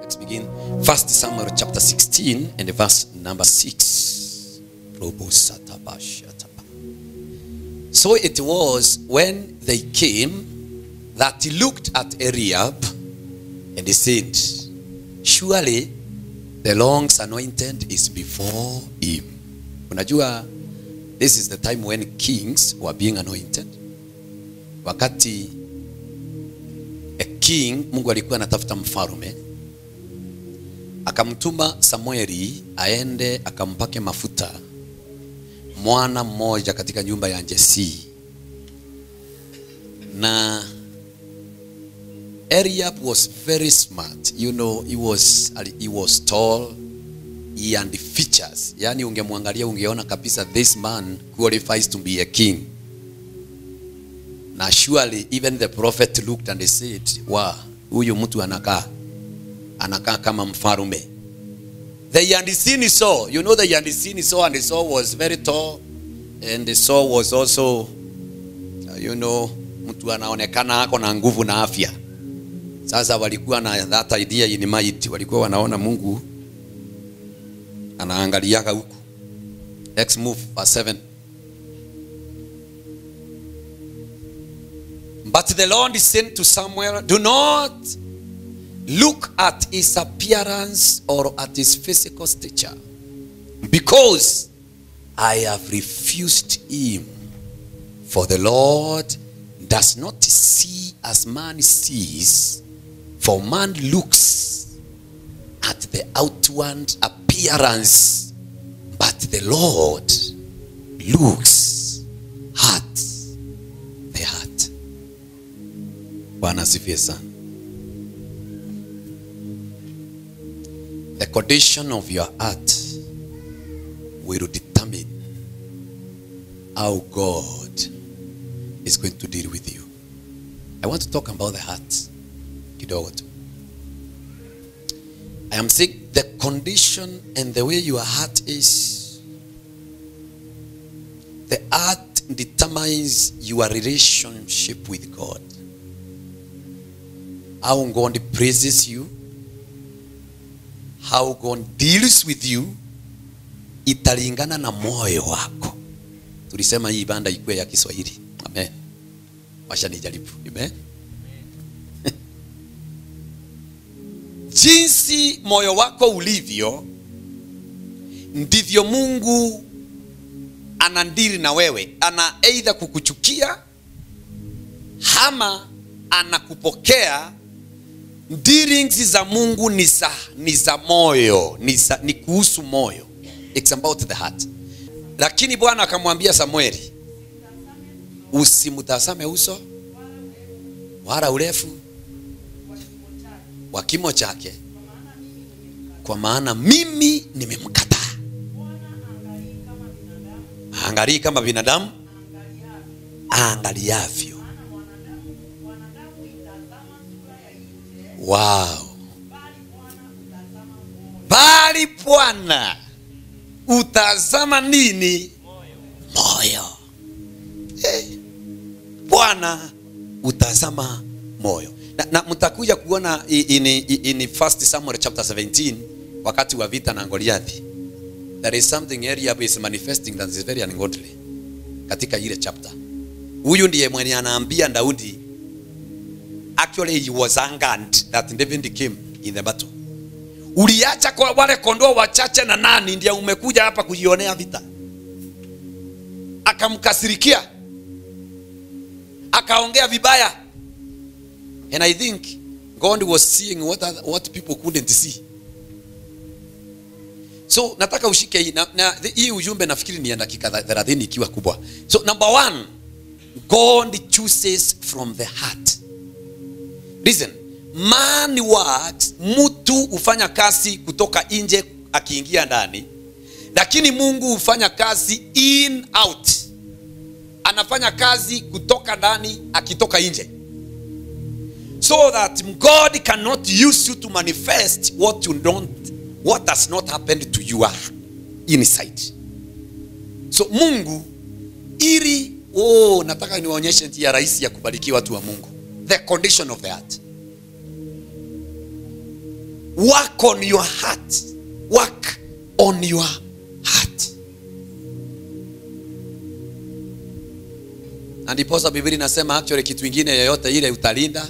Let's begin. 1 Samuel chapter 16 and verse number 6. So it was when they came that he looked at Eliab and he said, surely the Lord's anointed is before him. Unajua, this is the time when kings were being anointed. Wakati a king, Mungu alikuwa anatafuta mfalme, akamtuma Samueli aende akampake mafuta mwana mmoja katika nyumba ya Jesse. Na Eliab was very smart. You know, he was tall. He had the features. Yani ungemwangalia ungeona kabisa this man qualifies to be a king. Na surely even the prophet looked and he said, wow, huyu mtu anakaa kama mfalme. The Yandisini saw, you know, the Yandisini saw, and the Saul was very tall, and the Saul was also, you know, mtu anaonekana ako na nguvu na afya. Sasa walikuwa na that idea in mind, walikuwa wanaona Mungu anaangaliaga huku. Let's move verse 7. But the Lord said to Samuel, do not look at his appearance or at his physical stature, because I have refused him. For the Lord does not see as man sees, for man looks at the outward appearance, but the Lord looks at the heart. Bwana asifiwe sana. The condition of your heart will determine how God is going to deal with you. I want to talk about the heart. Kidogo tu. I am saying the condition and the way your heart is. The heart determines your relationship with God. How God praises you, how God deals with you, italingana na moyo wako. Tulisema hii banda ikuwe ya Kiswahili. Amen. Wacha nijaribu. Amen. Jinsi moyo wako ulivyo, ndivyo Mungu anandiri na wewe. Ana either kukuchukia ama anakupokea. Dealings za Mungu ni za moyo, ni kuhusu moyo. It's about the heart. Lakini Bwana akamwambia Samueli, usimtazame uso wala urefu wa kimo chake, kwa maana mimi nimemkataa. Haangalii kama binadamu aangaliavyo. Wow. Bali Bwana utazama nini? Moyo. Bwana utazama moyo. Na mtakuja kuona in 1 Samuel chapter 17 wakati wa vita na Goliathi. There is something Eliab is manifesting that is very ungodly katika ile chapter. Huyu ndiye mwenye anaambia Daudi. Actually he was angered that David came in the battle. Uliacha kwa wale kondoo wachache na nani ndiye umekuja hapa kujionea vita. Akamkasirikia. Akaongea vibaya. And I think God was seeing what people couldn't see. So nataka ushike hii na hii ujumbe nafikiri ni ya dakika 30 ikiwa kubwa. So number 1, God chooses from the heart. Listen, man works, mtu hufanya kazi kutoka nje akiingia ndani, lakini Mungu hufanya kazi in out. Anafanya kazi kutoka ndani akitoka nje. So that God cannot use you to manifest what you don't, what has not happened to you inside. So Mungu ili nataka niwaonyeshe njia rahisi ya kubarikiwa watu wa Mungu. The condition of the heart. Work on your heart. Work on your heart. Na ndiposa Biblia inasema actually kitu kingine yoyote ile utalinda,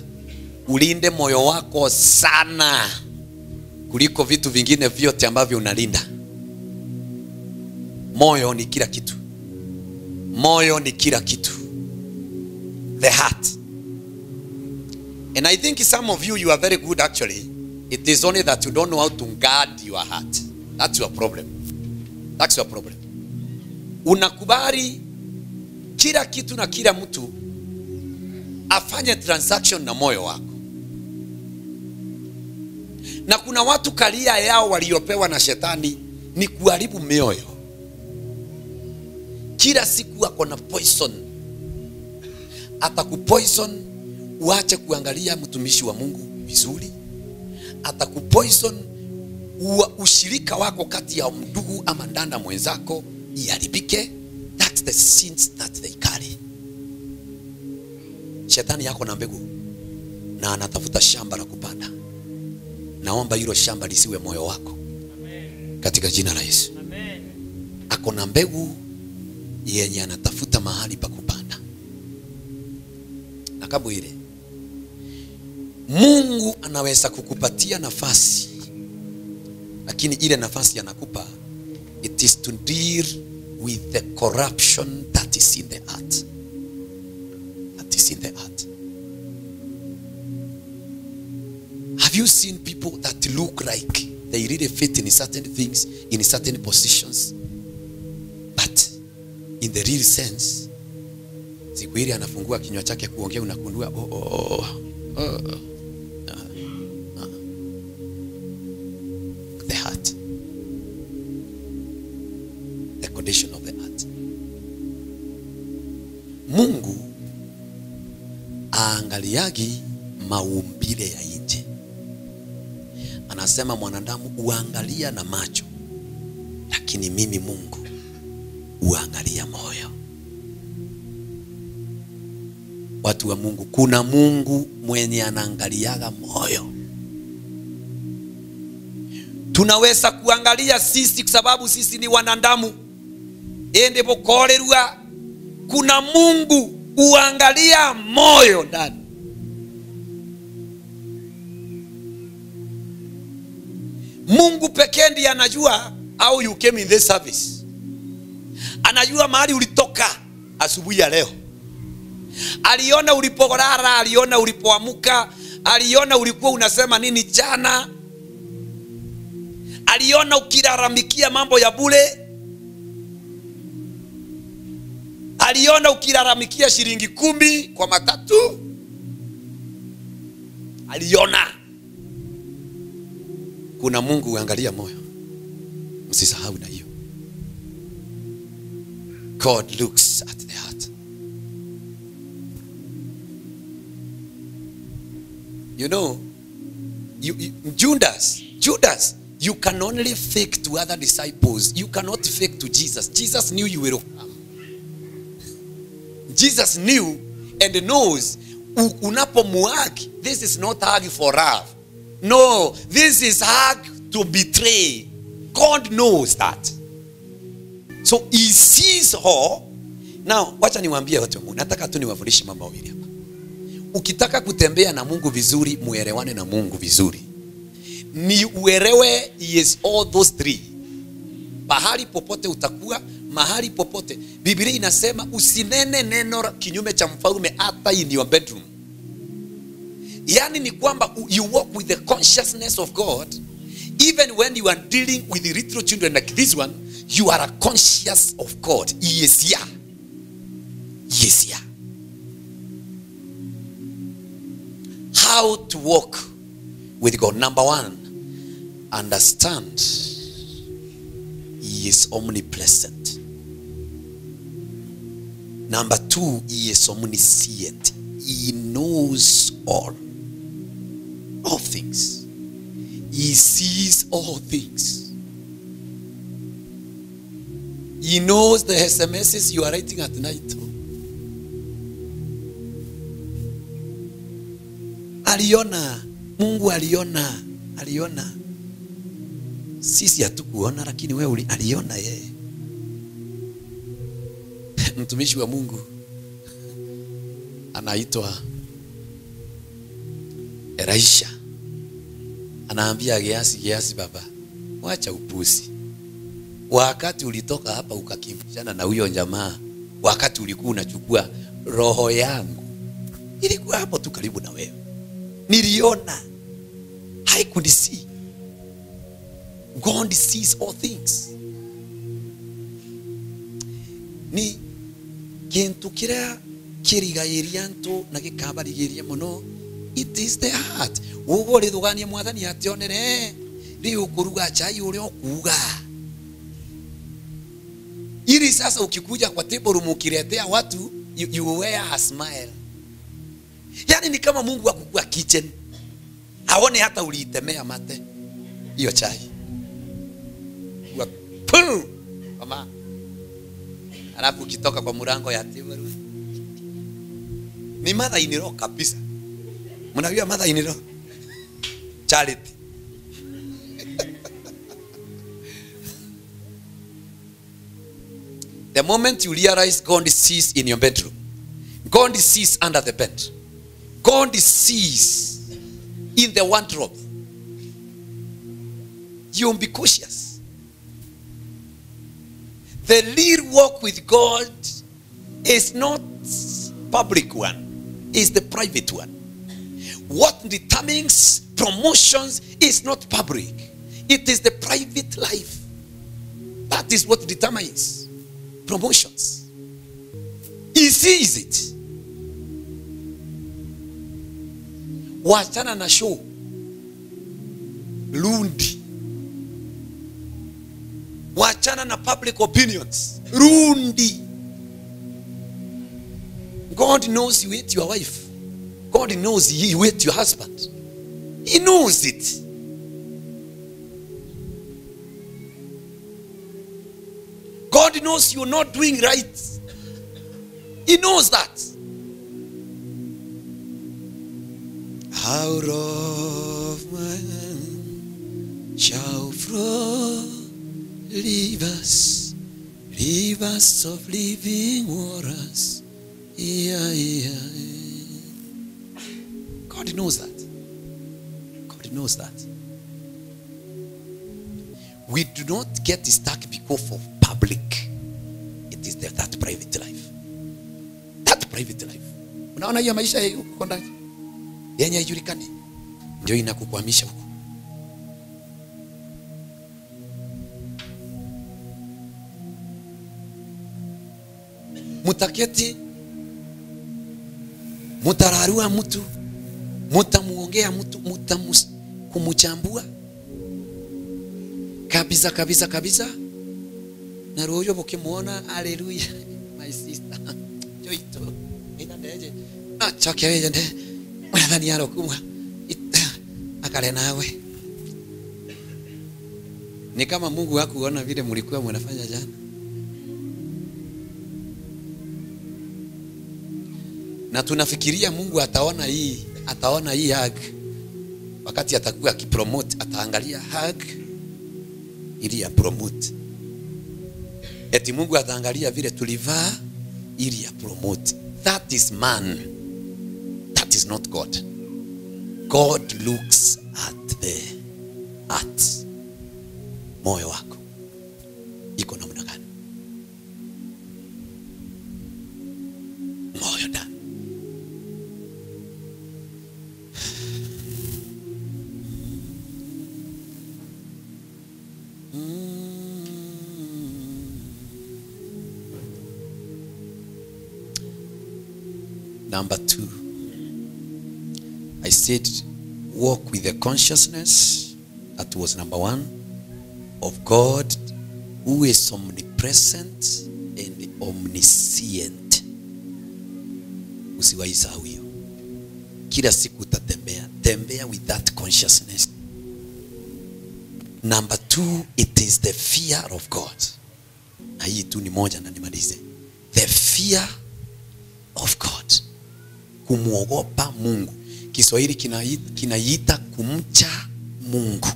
ulinde moyo wako sana kuliko vitu vingine vyote ambavyo unalinda. Moyo ni kila kitu. Moyo ni kila kitu. The heart. And I think some of you, you are very good actually. It is only that you don't know how to guard your heart. That's your problem. That's your problem. Unakubali kila kitu na kila mtu afanye transaction na moyo wako. Na kuna watu kalia yao waliopewa na shetani ni kuharibu mioyo. Kila siku ako na poison. Atakupoison uache kuangalia mtumishi wa Mungu vizuri. Atakupoison ushirika wako kati ya ndugu ama ndanda mwenzako iharibike. That's the sins that they carry. Shetani yako na mbegu na anatafuta shamba la kupanda. Naomba hilo shamba lisiwe moyo wako. Amen. Katika jina la Yesu. Amen. Ako na mbegu yenye anatafuta mahali pa kupanda. Na kabu ile, Mungu anaweza kukupatia nafasi, lakini ile nafasi anakupa, it is to deal with the corruption that is in the heart. That is in the heart. Have you seen people that look like they really fit in certain things, in certain positions, but in the real sense, siku ile anafungua kinywa chake kuongea unakundua, oh, oh, oh, oh. The heart. The condition of the heart. Mungu aangaliagi maumbile ya nje. Anasema mwanadamu uangalia na macho, lakini mimi Mungu uangalia moyo. Watu wa Mungu, kuna Mungu mwenye anaangaliaga moyo. Tunaweza kuangalia sisi kwa sababu sisi ni wanadamu. Ende bokorerwa. Kuna Mungu uangalia moyo ndani. Mungu pekee ndiye anajua how you came in this service. Anajua mahali ulitoka asubuhi ya leo. Aliona ulipolala, aliona ulipoamka, aliona ulikuwa unasema nini jana. Aliona ukilalamikia mambo ya bure. Aliona ukilalamikia shilingi 10 kwa matatu. Aliona. Kuna Mungu uangalia moyo. Msisahau na hiyo. God looks at the heart. You know, Judas, you can only fake to other disciples. You cannot fake to Jesus. Jesus knew you will come. Jesus knew and knows. Unapomuhug, this is not hug for love. No, this is hug to betray. God knows that. So he sees her. Now, wacha niwaambie watu wa Mungu. Nataka tu niwafundishe mambo mawili hapa. Ukitaka kutembea na Mungu vizuri, muelewane na Mungu vizuri. Ni uelewe he is all those three. Mahali popote utakuwa, mahali popote. Biblia inasema usinene neno kinyume cha mfalme hata in your bedroom. Yani ni kwamba you walk with the consciousness of God. Even when you are dealing with the little children like this one, you are conscious of God. He is here. He is here. How to walk with God. Number one, understand he is omnipresent. Number two, he is omniscient. He knows all things. He sees all things. He knows the SMSs you are writing at night. Aliona, Mungu aliona. Aliona. Sisi hatukuona, lakini wewe aliona yeye. Mtumishi wa Mungu anaitwa Elisha anaambia Gehazi, Gehazi baba, wacha upuzi. Wakati ulitoka hapa ukakimbizana na huyo jamaa, wakati ulikuwa unachukua roho yangu, ilikuwa hapo tu karibu na wewe. Niliona. I could see. God sees all things. Ni kintu kiria kirigairia ntu na gikabarigiria muno. It is the heart. Ugo rithuganie mwathani ationere riu kuruga chai uria ukuga. Ili sasa ukikuja kwa table mukiletea watu, you wear a smile. Yani ni kama Mungu akukua kitchen. Haone hata uliitemea mate hiyo chai. Mama. Alafu ukitoka kwa mlango ya table. Ni mother in law kabisa. Mnajua mother in law? Charity. The moment you realize God sees in your bedroom, God sees under the bed, God sees in the wardrobe, you'll be cautious. The real walk with God is not public one, is the private one. What determines promotions is not public. It is the private life. That is what determines promotions. He sees it. Wachana na show. Lundi. Wachana na public opinions. Rundi. God knows you hate your wife. God knows you hate your husband. He knows it. God knows you're not doing right. He knows that. Out of my hand shall flow rivers, rivers of living waters. Yeah, yeah. God knows that. God knows that. We do not get stuck because of public. It is that private life. That private life. Unaona hiyo maisha huko ndani yenye haijulikani ndio inakukwamisha huko. Mutaketi, mutararua mtu, mutamuongea mtu, kumuchambua kabisa kabisa kabisa. Na roho bukimuona, haleluya, my sister joito ina ndeje na choke weje nde mwathani arokumwa akale nawe. Ni kama Mungu hakuona vile mlikuwa mnafanya jana. Na tunafikiria Mungu ataona hii, ataona hii hug. Wakati atakuwa akipromote, ataangalia hug ili ya promote. Eti Mungu ataangalia vile tulivaa ili ya promote. That is man. That is not God. God looks at the heart. Moyo wako iko namna gani? Moyo ndani. Number 2, I said walk with the consciousness. That was number 1, of God who is omnipresent and omniscient. Usiwaisahau hiyo. Kila siku utatembea, tembea with that consciousness. Number 2, it is the fear of God. Na hii tu ni moja na nimalize. The fear of God. Kumuogopa Mungu. Kiswahili kinaita kumcha Mungu.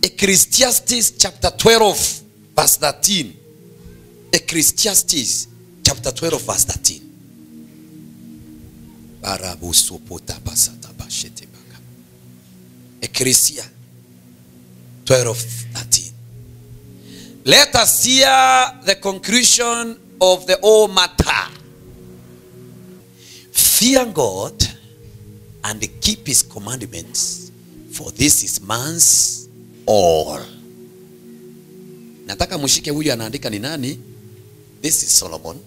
Ecclesiastes chapter 12 verse 13. Ecclesiastes chapter 12 verse 13. Ecclesia 12:13. Let us hear the conclusion of the whole matter. Fear God and keep his commandments, for this is man's all. Nataka mushike huyu anaandika ni nani? This is Solomon.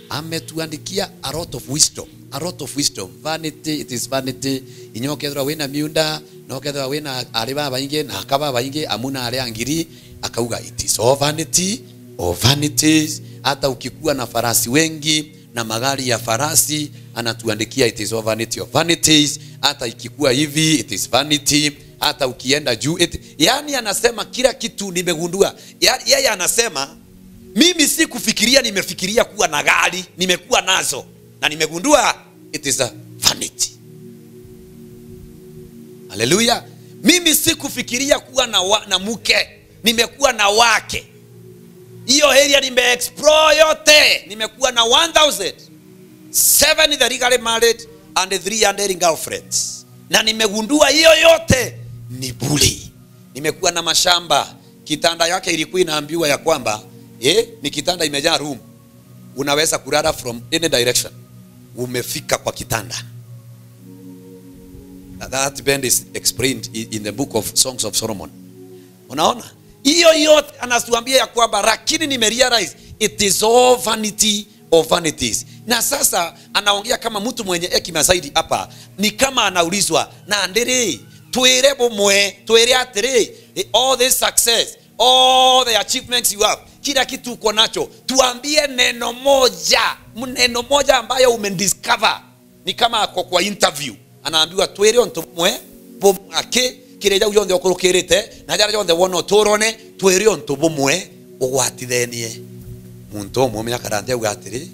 Ametuandikia a lot of wisdom. A lot of wisdom. Vanity, it is vanity. Inyokethwa wina miunda, nokethwa wina ariba baingi, na akaba baingi, amuna aria ngiri. Akauga it is all vanity, all vanities. Hata ukikuwa na farasi wengi na magari ya farasi, anatuandikia it is all vanity of vanities. Hata ikikuwa hivi, it is vanity. Hata ukienda juu, yani anasema kila kitu nimegundua. Yeye anasema mimi si kufikiria, nimefikiria kuwa na gari, nimekuwa nazo na nimegundua it is a vanity. Haleluya. Mimi si kufikiria kuwa na mke, nimekuwa na wake. Hiyo area nimeexplore yote, nimekuwa na 1000, 7 the legally married and 300 girlfriends. Na nimegundua hiyo yote ni bure. Nimekuwa na mashamba, kitanda yake ilikuwa inaambiwa ya kwamba ni kitanda imejaa room. Unaweza kulala from any direction. Umefika kwa kitanda. That band is explained in the book of Songs of Solomon. Unaona? Hiyo yote anatuambia ya kwamba lakini nimerealize it is all vanity of vanities. Na sasa anaongea kama mtu mwenye hekima zaidi hapa. Ni kama anaulizwa na ndiri twire bumwe twire atiri, all this success, all the achievements you have, kila kitu uko nacho, tuambie neno moja, neno moja ambayo umediscover. Ni kama ako kwa interview anaambiwa twire onto mwe bumake kireja uyonthe okurukirite na jara yonthe wona uturone twire onto bumwe ugwatithenie muntu umwe miakarante ugatiri.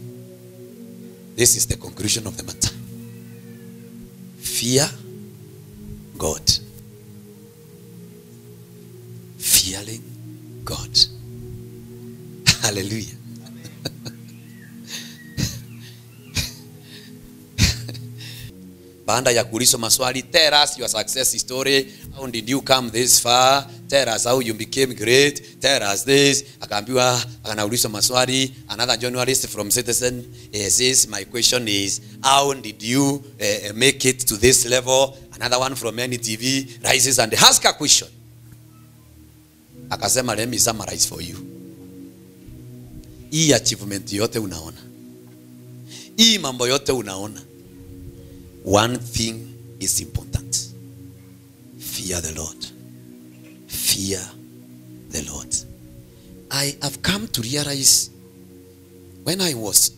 This is the conclusion of the matter. Fear God. Fearing God. Hallelujah. Baada ya kuulizwa maswali, tell us your success story, how did you come this far, tell us how you became great, tell us this. Akaambiwa, akanaulizwa maswali, another journalist from Citizen says, my question is, how did you make it to this level? Another one from NTV rises and asks a question. Akasema, let me summarize for you. Hii achievement yote unaona, hii mambo yote unaona, one thing is important. Fear the Lord. Fear the Lord. I have come to realize when I was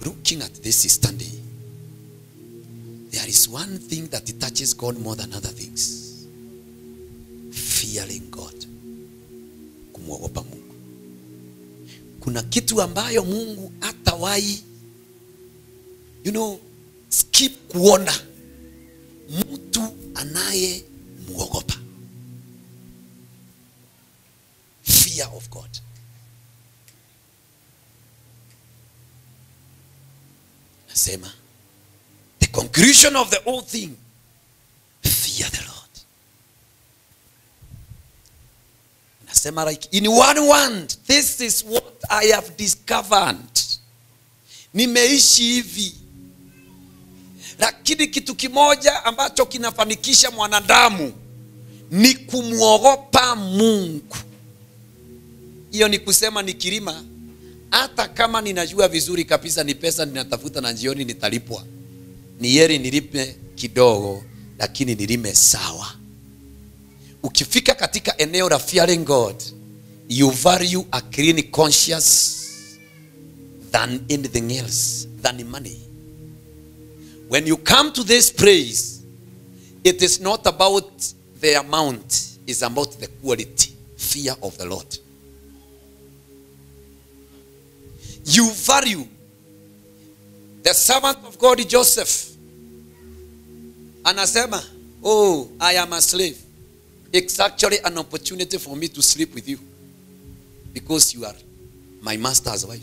looking at this study, there is one thing that touches God more than other things. Fearing God. Kumwogopa Mungu. Kuna kitu ambayo Mungu hatawahi, skip kuona mtu anaye muogopa. Fear of God. Nasema, the conclusion of the whole thing, fear the Lord. Nasema like in one word, this is what I have discovered. Nimeishi hivi. Lakini kitu kimoja ambacho kinafanikisha mwanadamu ni kumuogopa Mungu. Hiyo ni kusema nikilima, hata kama ninajua vizuri kabisa ni pesa ninatafuta na jioni nitalipwa, ni heri nilipe kidogo lakini nilime sawa. Ukifika katika eneo la fearing God, you value a clean conscience than anything else, than money. When you come to this place, it is not about the amount, it's about the quality. Fear of the Lord. You value the servant of God Joseph. Anasema, oh, I am a slave. It's actually an opportunity for me to sleep with you because you are my master's wife.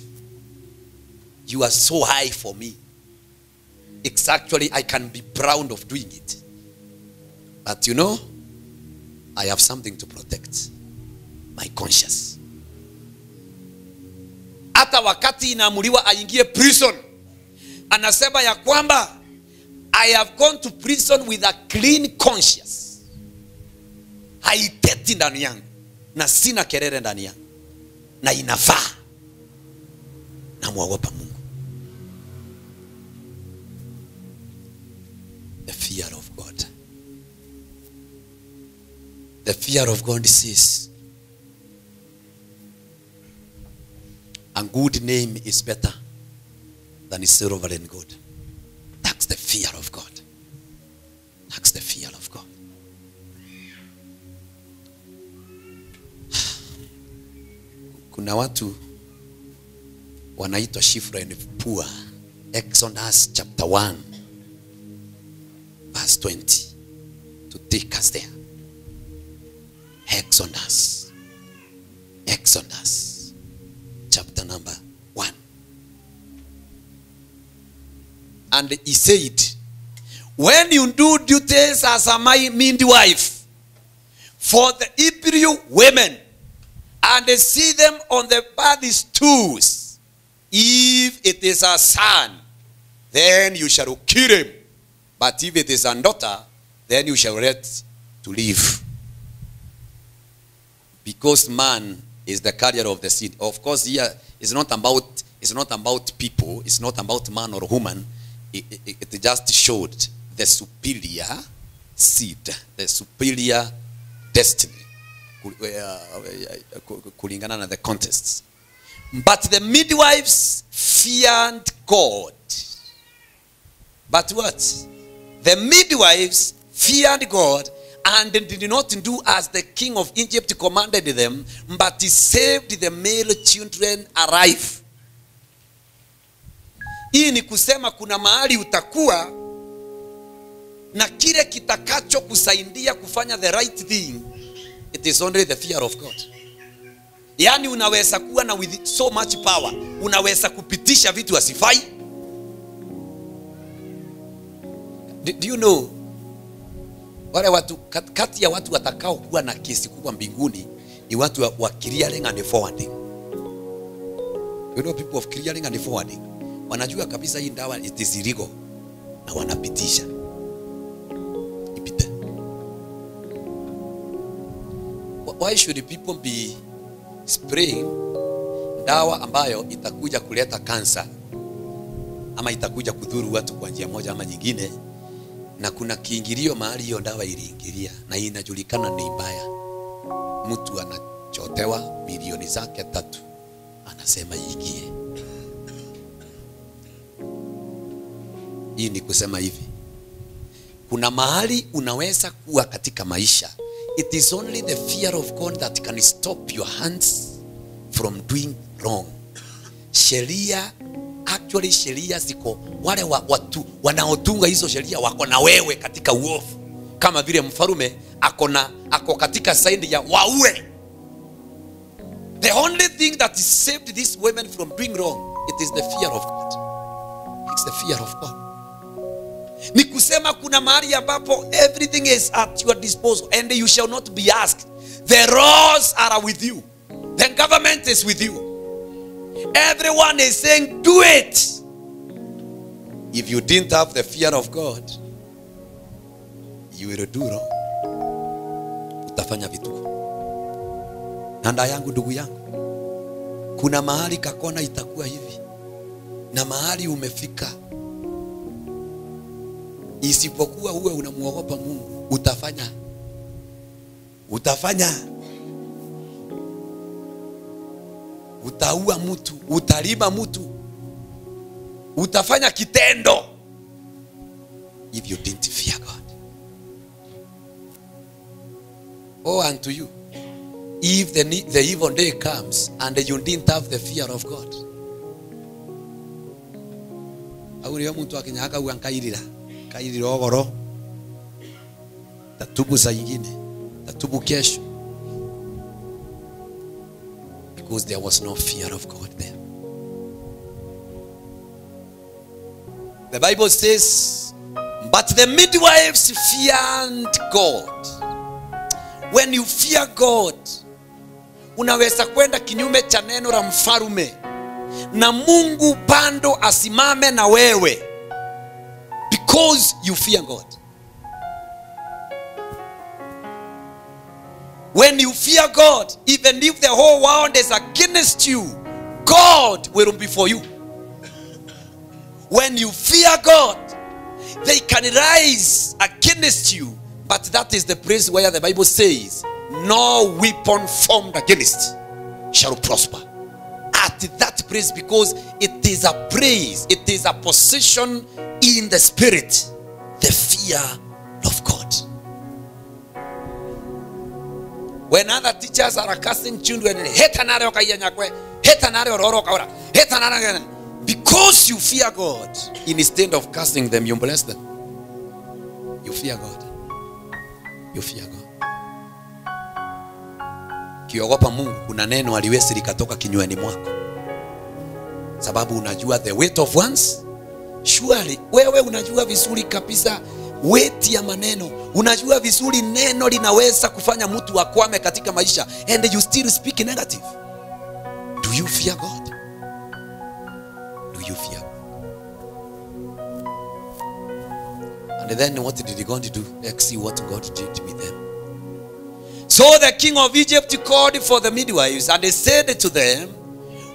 You are so high for me. It's actually, I can be proud of doing it. But you know, I have something to protect. My conscience. Hata wakati inaamuliwa aingie prison, anasema ya kwamba I have gone to prison with a clean conscience. Haiteti ndani yangu na sina kelele ndani yangu, na inafaa. Namwogopa Mungu. The fear of God. The fear of God says, a good name is better than silver and gold. That's the fear of God. That's the fear of God. Kuna watu wanaitwa Shifra and Pua. Exodus chapter 1 verse 20 to take us there. Exodus. Exodus chapter number 1. And he said, when you do duties as a midwife for the Hebrew women, and they see them on the birth stools, if it is a son, then you shall kill him. But if it is a daughter, then you shall let to live. Because man is the carrier of the seed. Of course, here it's not about people, it's not about man or woman. It just showed the superior seed, the superior destiny. Kulingana na the contests. But the midwives feared God. But what? The midwives feared God and did not do as the king of Egypt commanded them, but he saved the male children alive. Hii ni kusema kuna mahali utakuwa na kile kitakacho kusaidia kufanya the right thing. It is only the fear of God. Yani unaweza kuwa na with so much power, unaweza kupitisha vitu asifai. Do you know, wale watu kati ya watu watakao kuwa na kesi kubwa mbinguni ni watu wa clearing and forwarding. You know, people of clearing and forwarding wanajua kabisa hii dawa it is illegal na wanapitisha. Ipite. Why should people be spraying dawa ambayo itakuja kuleta kansa ama itakuja kudhuru watu kwa njia moja ama nyingine, na kuna kiingilio mahali hiyo dawa iliingilia na inajulikana ni mbaya? Mtu anachotewa milioni zake 3 anasema iingie. Hii ni kusema hivi, kuna mahali unaweza kuwa katika maisha, it is only the fear of God that can stop your hands from doing wrong. Sheria, actually sheria ziko, wale watu wanaotunga hizo sheria wako na wewe katika uovu. Kama vile mfarume ako katika side ya waue. The only thing that saved these women from doing wrong, it is the fear of God. It's the fear of God. Ni kusema kuna mahali ambapo everything is at your disposal and you shall not be asked. The laws are with you. The government is with you. Everyone is saying, do it. If you didn't have the fear of God, you will do wrong. Utafanya vituko. Nanda yangu, ndugu yangu, kuna mahali kakona itakuwa hivi, na mahali umefika, isipokuwa uwe unamuogopa Mungu, utafanya, utaua mtu, utalima mtu, utafanya kitendo, if you didn't fear God. Oh, unto you, if the evil day comes and you didn't have the fear of God. Auriyo mtu akinyaka uankairira kairira ogoro tatubu za ingine. Tatubu kesho. Because there was no fear of God there. The Bible says, but the midwives feared God. When you fear God, unaweza kwenda kinyume cha neno la mfarume na Mungu bado asimame na wewe, because you fear God. When you fear God, even if the whole world is against you, God will be for you. When you fear God, they can rise against you, but that is the place where the Bible says, no weapon formed against shall prosper. At that place, because it is a praise, it is a position in the spirit, the fear of God. When other teachers are cursing children, because you fear God, instead of cursing them, you bless them. You fear God. You fear God. Kiogopa Mungu, kuna neno haliwezi likatoka kinywani mwako, sababu unajua the weight of ones. Surely wewe unajua vizuri kabisa weight ya maneno. Unajua vizuri neno linaweza kufanya mtu akwame katika maisha, and you still speak negative. Do you fear God? Do you fear God? And then what did God do? Let's see what God did with them. So the king of Egypt called for the midwives, and they said to them,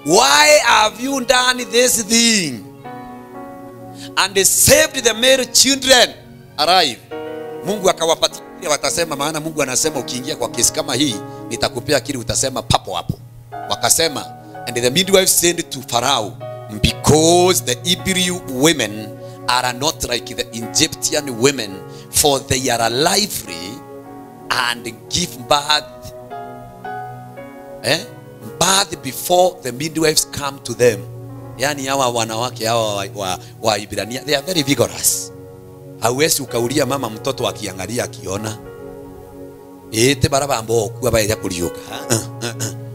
why have you done this thing? And they saved the male children alive. Mungu akawapatia, watasema, maana Mungu anasema ukiingia kwa kesi kama hii nitakupea kile utasema papo hapo. Wakasema, and the midwives said to Pharaoh, because the Hebrew women are not like the Egyptian women, for they are lively and give birth, birth before the midwives come to them. Yani hawa wanawake hawa wa Ibrania, they are very vigorous. Hauwezi ukaulia mama mtoto akiangalia akiona ete baraba ambao kuwa baada kuliuka.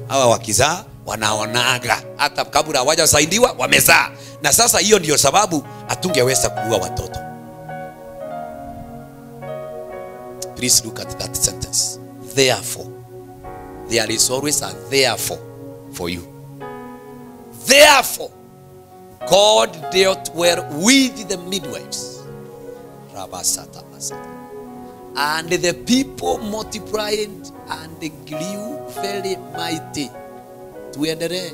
Hawa wakizaa wanaonaga hata kabla hawajasaidiwa wamezaa. Na sasa hiyo ndiyo sababu hatungeweza kuua watoto. Please look at that sentence. Therefore, there is always a therefore for you. Therefore, God dealt well with the midwives. And the people multiplied and grew very mighty. Tuendelee.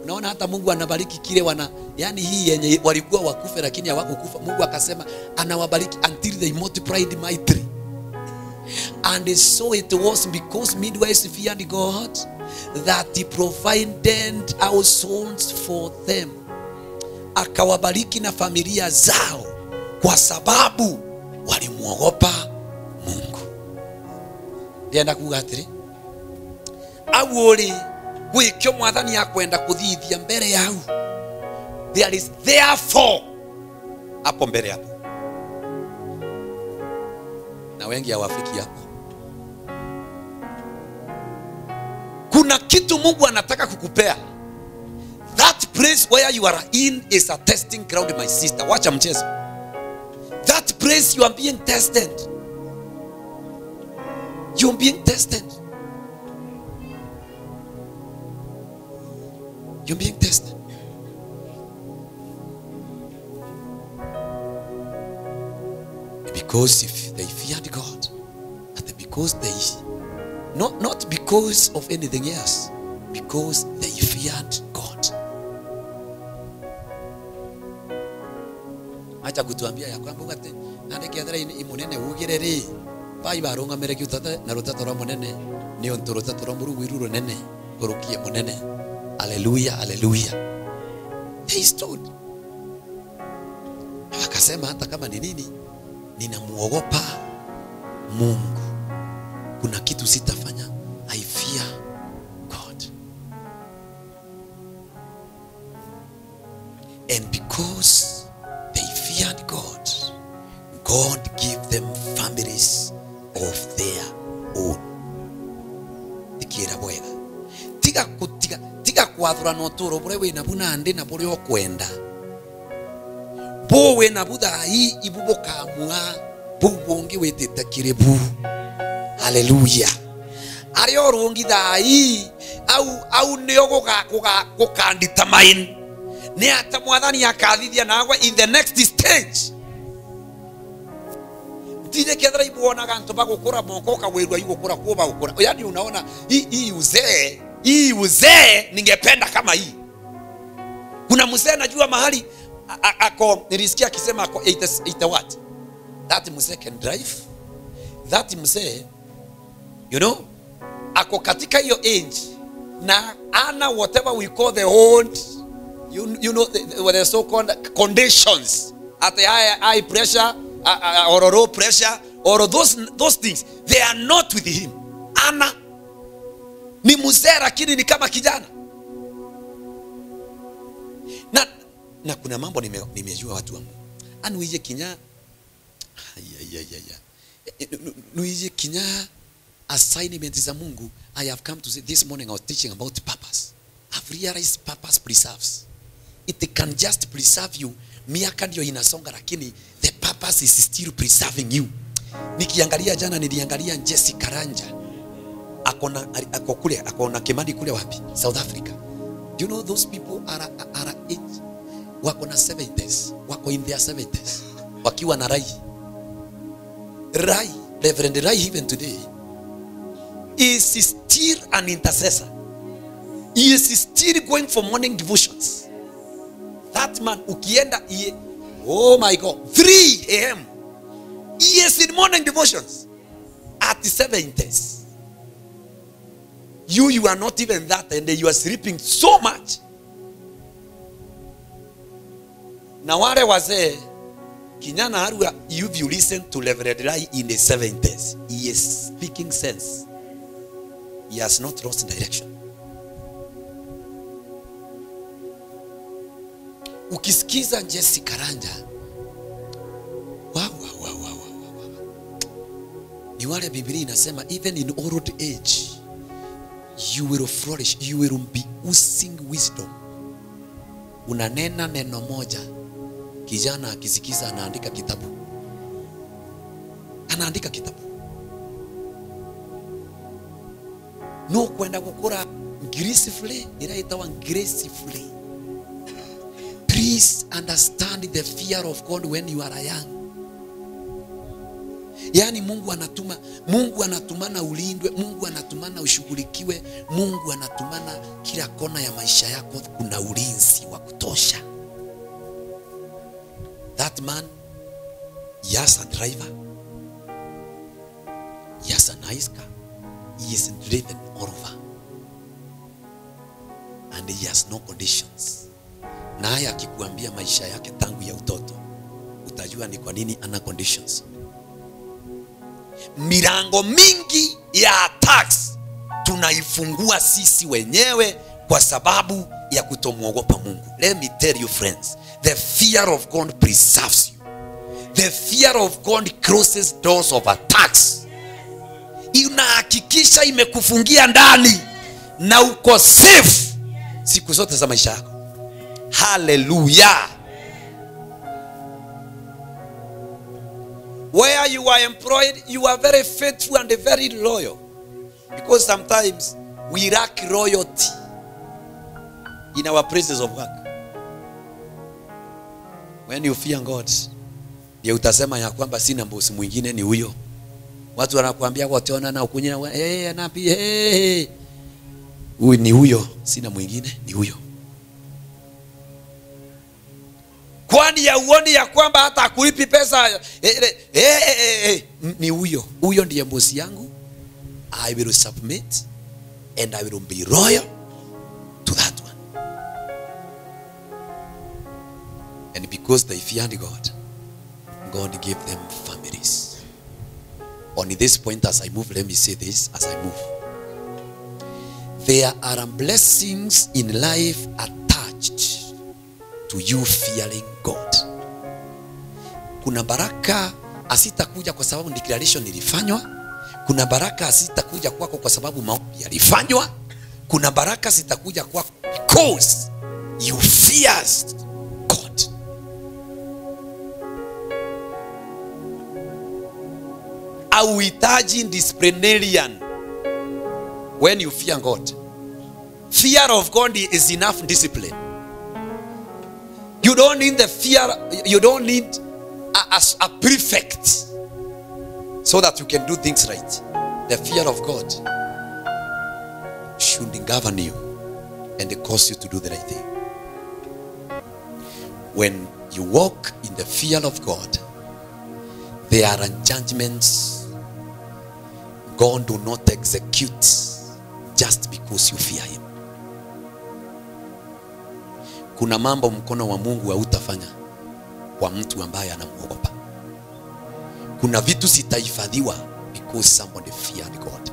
Unaona hata Mungu anabariki kile wana, yani hii yenye walikuwa wakufe lakini hawakukufa. Mungu akasema anawabariki until they multiplied mightily. And so it was because midwives feared God that he provided households for them. Akawabariki na familia zao kwa sababu walimuogopa Mungu. Ndienda kuga atiri, awori gwikio mwathani akwenda kuthithia mbere yau. There is therefore hapo mbere hapo, na wengi hawafiki hapo. Kuna kitu Mungu anataka kukupea. That place where you are in is a testing ground, my sister. Wacha mchezo. That place you are being tested. You are being tested. You're being tested. Because if they feared God, and because they, not because of anything else, because they feared God. Acha kutuambia ya kwamba ugate nande kiathara imunene ugire ri bai barungamire kiutata na rutato rwa munene ni ontu rutato rwa murugu iru runene gurukie munene. Hallelujah, hallelujah. They stood. Akasema hata kama ni nini, ninamuogopa Mungu. Kuna kitu sitafanya. I fear God. And because they feared God, God gave them families of their own. Ikira bwega. Tiga kutiga, tiga kwathura no turo bure wina buna ndi na bure okwenda. Bo wina buthai ibubukamua bubungi witite kiribu. Hallelujah. Ari orungi thai au nio gukandetermine ni ata mwathani akathithia nawe in the next stage. Tije kethira ibuonaga antu bagukura moko kawirwa igukura kuo bagukura. Yaani unaona hii uzee, hii uzee ningependa kama hii. Kuna mzee najua mahali ako nilisikia akisema ako 80 what? That mzee can drive. That mzee, you know, ako katika hiyo age na ana whatever we call the old, you know, the so called conditions at the high pressure or low pressure or those things, they are not with him. Ana ni mzee lakini ni kama kijana. Na kuna mambo nimejua watu wangu. Anuije kinya nuije kinya assignment za Mungu. I have come to say this morning I was teaching about purpose. I've realized purpose preserves. It can just preserve you. Miaka ndio inasonga lakini the purpose is still preserving you. Nikiangalia jana niliangalia Jesse Karanja. Ako kule, akona Kimani kule wapi? South Africa. Do you know those people are age wako na 70s, wako in their 70s. Wakiwa na Rai. Rai, Reverend Rai even today is still an intercessor. He is still going for morning devotions. That man ukienda oh my God, 3 a.m. He is in morning devotions at 70s. You are not even that, and you are sleeping so much. Na wale wazee kinyana harua, if you listen to Reverend Rai in the 70s, he is speaking sense. He has not lost direction. Ukisikiza Jesse Karanja, wow. Ni wale Biblia inasema even in old age you will flourish, you will be oozing wisdom. Unanena neno moja, kijana akisikiza anaandika kitabu. Anaandika kitabu. No kwenda gukura gracefully, iraitwa gracefully. Please understand the fear of God when you are young. Yaani Mungu anatuma, Mungu anatumana ulindwe, Mungu anatumana ushughulikiwe, Mungu anatumana kila kona ya maisha yako kuna ulinzi wa kutosha. That man, he has a driver. He has a nice car. He is driven all over. And he has no conditions. Naye akikuambia maisha yake tangu ya utoto, utajua ni kwa nini ana conditions. Milango mingi ya attacks tunaifungua sisi wenyewe kwa sababu ya kutomuogopa Mungu. Let me tell you friends, the fear of God preserves you. The fear of God closes doors of attacks. Inahakikisha imekufungia ndani na uko safe siku zote za maisha yako. Hallelujah. Where you are employed, you are very faithful and very loyal. Because sometimes we lack loyalty in our places of work. When you fear God, ndio utasema ya kwamba sina bosi mwingine ni huyo. Watu wanakuambia wataona na ukunya, eh napi, eh. Huyu ni huyo, sina mwingine ni huyo. Kwani ya uoni ya kwamba hata akulipi pesa, ni huyo. Huyo ndiye bosi yangu. I will submit and I will be loyal to that one. And because they feared God, God gave them families. On this point, as I move, let me say this as I move. There are blessings in life attached to you fearing God. Kuna baraka asitakuja kwa sababu declaration ilifanywa. Kuna baraka zitakuja kwako kwa sababu maombi yalifanywa. Kuna baraka zitakuja kwako because you feared God. Hauhitaji disciplinarian when you fear God. Fear of God is enough discipline. You don't need the fear, you don't need a prefect so that you can do things right. The fear of God should govern you and cause you to do the right thing. When you walk in the fear of God, there are judgments God do not execute just because you fear him. Kuna mambo mkono wa Mungu hautafanya kwa mtu ambaye anamuogopa. Kuna vitu sitahifadhiwa because somebody feared God.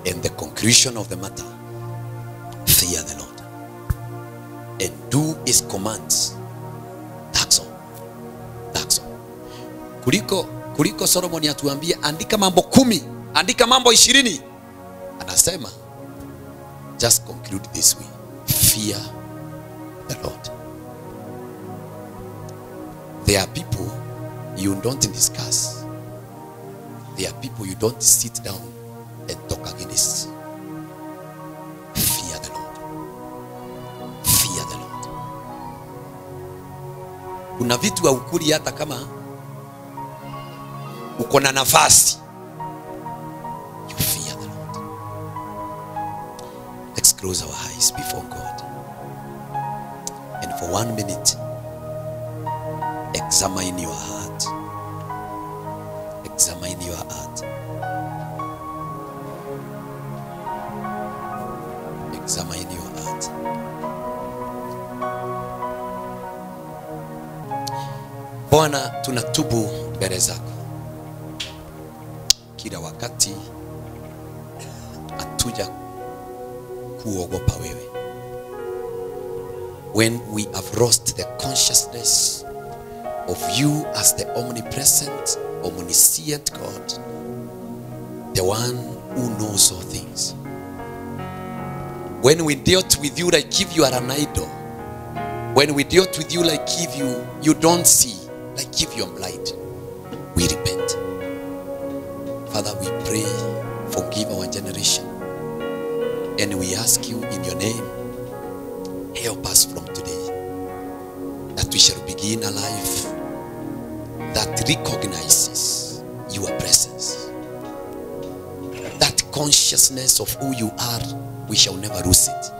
And the conclusion of the matter, fear the Lord and do his commands. That's all. That's all. Kuliko Solomon atuambie andika mambo 10, andika mambo 20. Anasema just conclude this way. Fear the Lord. There are people you don't discuss. There are people you don't sit down and talk against. Fear the Lord. Fear the Lord. Kuna vitu haukuli hata kama uko na nafasi. You fear the Lord. Let's close our eyes before God. And for 1 minute, examine your heart. Examine your heart. Examine your heart. Bwana, tunatubu mbele zako. Kila wakati hatuja kuogopa wewe. When we have lost the consciousness of you as the omnipresent, omniscient God, the one who knows all things. When we dealt with you like if you are an idol, when we dealt with you like if you don't see, like if you are blind, we repent. Father, we pray, forgive our generation. And we ask you in your name, help us from today, that we shall begin a life that recognizes your presence. That consciousness of who you are, we shall never lose it.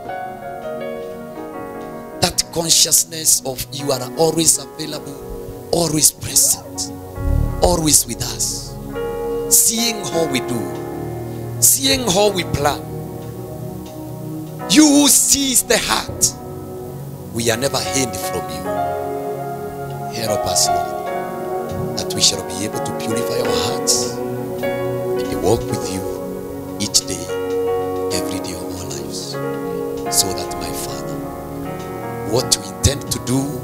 That consciousness of you are always available, always present, always with us, seeing how we do, seeing how we plan. You who sees the heart, we are never hid from you. Help us, Lord, that we shall be able to purify our hearts and walk with you each day, every day of our lives, so that, my Father, what we intend to do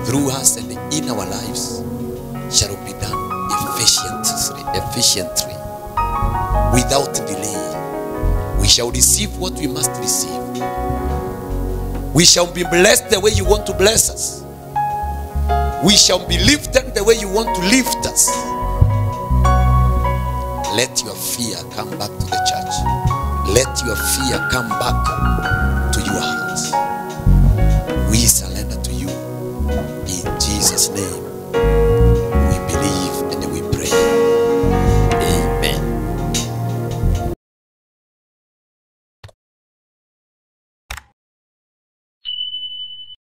through us and in our lives shall be done efficiently, without delay. We shall receive what we must receive. We shall be blessed the way you want to bless us. We shall be lifted the way you want to lift us. Let your fear come back to the church. Let your fear come back to your hearts. We surrender to you in Jesus' name.